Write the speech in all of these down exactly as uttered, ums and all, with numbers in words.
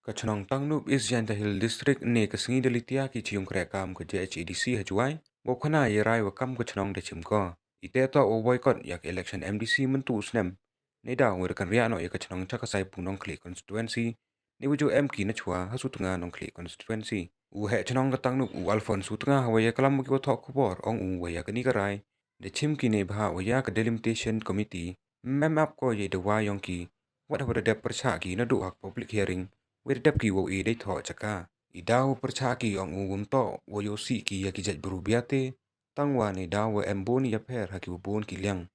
Ka chnong Tangnub, East Jaintia Hills District, ne ka sngi da litia ki chi yung kreh kam ka J H A D C ha Jowai, wow khana ya rai wa kam ka chnong da chim ko. Ite to wow boycott ya ka election M D C myntu u snem. Ne da wa da kan riak noh ya ka chnong cha ka Saipung Nongkhlieh constituency, ne wa ju em ki na chwa ha Sutnga Nongkhlieh constituency. U heh chnong ka Tangnub, u Alphonse Sutnga, ha wa ya klam wa ki wa thoh khubor, ong u wa ya kani ka rai da chim ki ne bha wa ya ka delimitation committee mem ap ko ya i dawa yong ki, wat ha wa da dep pyrchah ki na duh ha ka public hearing, wa da dep ki wow e dei thoh chaka. I daw pyrchah ki, ong u, wym toh wow yoh sih ki ya ki jait bru biate, tang wa ne daw wa em bun ya pher ha ki wa bun ki liang.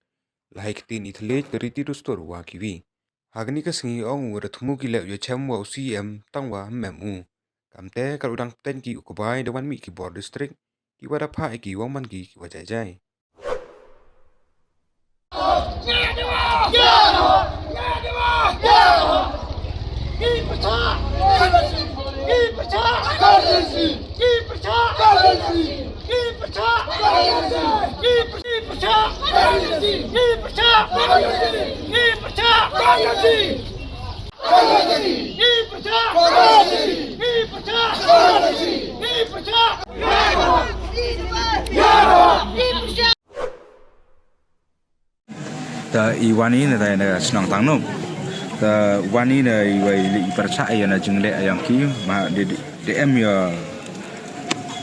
Lahai ki tin i thylliej ka riti dustur wa ki wi. Ha kani ka sngi, ong u, wa da thmu ki leh u ya chem wa u C M, tang wa mem u. Kamte ka u dang pteng ki u kbai da wan mih ki bor district, ki wa da phah ki wow man ki ki wa jai jai. Ta i wan i na ta na chnong Tangnub. Ta wan i na i wa i pyrchah ya na jingleh yong ki, ma de, de, de em ya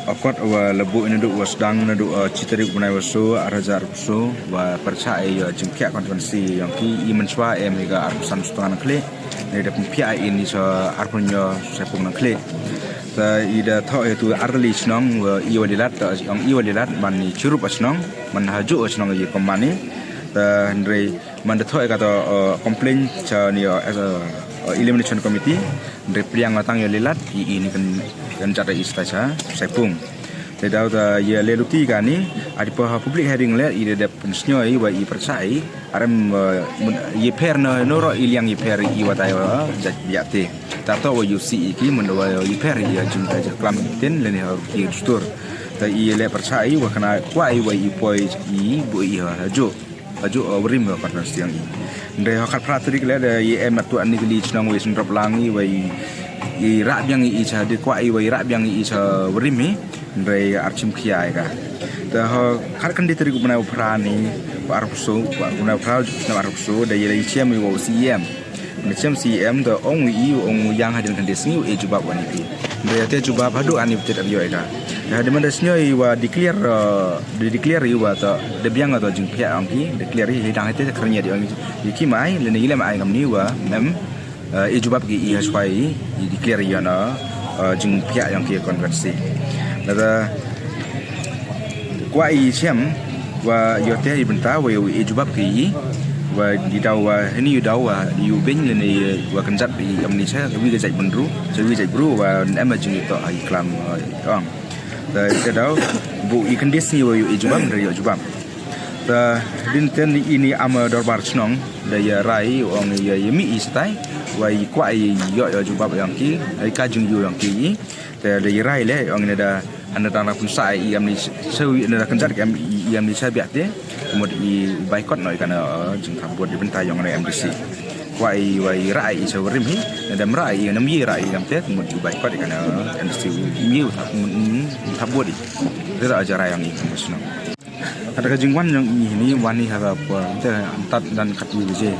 akot wa la buh i na duh wa sdang na duh, uh, chi tarik u bnai wa so, ar hajar arphew so, wa pyrchah ya jingkhiah constituency yong ki. I mynchwa em ya ka arphew san Sutnga Nongkhlieh, ne da pynkhiah i ni sa arphew hynñiew Saipung Nongkhlieh. Ta i da thoh ya tu ar tylli chnong wa i wa lilat, ta ong i wa lilat man i chirup a chnong, man ha ju a chnong i pynman i. Ta hynrei man da thoh ya ka ta, uh, complain cha ni, uh, as a, uh, elimination committee, hynrei pdiang wa tang ya lilat i, i ni kan, kan jat i sta cha Saipung. Te daw ta ya le luti kani, ari pa ha public hearing le i da dep pynsngew i wa i pyrchah i, arem, uh, mun, i pher na noro i liang i pher i wa ta ya wa jat biate. Ta to wa yoh sih i ki, mun wa i pher i ya jingta ja klam tin le ni ha ki dustur. Ta i le pyrchah i wa khana kwah i wa i poi i buh i ha, ha ju. Ha ju, uh, wa rim wa constituency yong i. Hynrei ha khatphra tarik le da i em atu ani tylli chnong wa i sendrop lang i wa i, i rah biang i cha de kwah i wa i rah biang i cha wa rim i. Hynrei ar chim khia i ka. Ta ha khatkhyndai tarik u bnai wa phra ni, wa arphew so, wa u bnai wa phra, snem arphew so, da i la i chem i wa u C M. Ni chem C M da ong i, ong yang hadien khyndai sngi u e jubab wa ni pi. Hynrei te jubab haduh ani btet ar yoh i ka. Da hadien man da sngew i wa declare, uh, da declare i wa ta, da biang ta jingphiah ong ki, declare i hidang hite kyrñiat i ong i ki mai, le ni le mai kam ni wa mem, uh, e jubab ki i ha chwa i, i declare i ya na, uh, jingphiah yong ki constituency. Lada kwah i chem, wa yoh te i bynta, wa yoh i jubab ki i, wa di daw wa, hini daw wa, yoh beng le ni, wa kynjat i am ni cha, wi ka jait bru, cha wi jait bru, wa em a jing i to i klam, uh, ong. Ta te daw, buh i kyndit sngi wa yoh i jubab, da yoh jubab. Ta din ten i ni ama dorbar chnong, da ya rai, ong ya, ya mih i stai, wa i kwah i yoh, yoh jubab yong ki, i ka jingyoh yong ki i, Te da i rai le, ong i na da, ana da na pynsa i am ni sewi na da kynjat ki am i, i am ni sa biak te, mut i boycott no i kana, uh, jingthap vote i bynta yong na M D C. Kwah i wa i rai i sa wa rim hi, na da mra i na mi rai i am te, mut i boycott i kana, uh, M D C i mi thap, mm, mm, thap vote i. Te da aja rai yong i kam sno. Kata ka jingwan yong i hini, wan i ha ka por, te antat dan khatwi baje.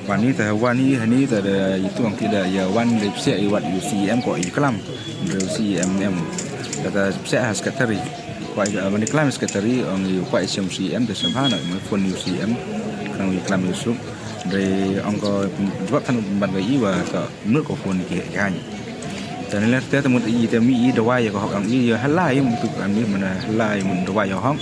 Wan i te wan i hini te da i tuang ki da ya wan da psiah i wat u C M ko i klam. Da u C M em. Kata psiah ha secretary. Kwah i, wan i klam secretary, ong i kwah i sem C M te sem ha na, me phone u C M. Khnang i klam u suk. Da ong ko jawab than ban ka i wa ka Mut ko phone ki, ki hany. Te ni le te, te mut i te mi i dawai ya ko hok ang i ya halai mut tu ami mana halai mut dawai ya hok.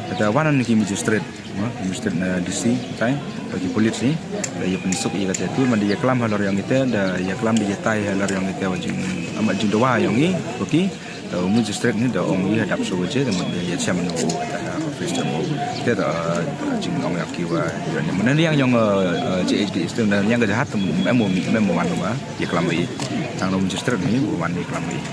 Te wan ni ki magistrate, ma, magistrate na D C tai, bagi polis ni. Da ya pynsuk i kata tu, man da ya klam halor yong i te, da ya klam da ya tai halor yong i te, wa jing, amat jing dawai yong i, okay. Te u magistrate ni da ong i hadap so je, te mut ya chem no ko kata office te mo. Te da jing ong ya ki wa, ya ni mana yang yong, eh, eh, J H D S te, mana yang ka jahat te mut em mo mi, em mo wan wa. Ye klam i. Tang nong magistrate ni, wan ye klam i.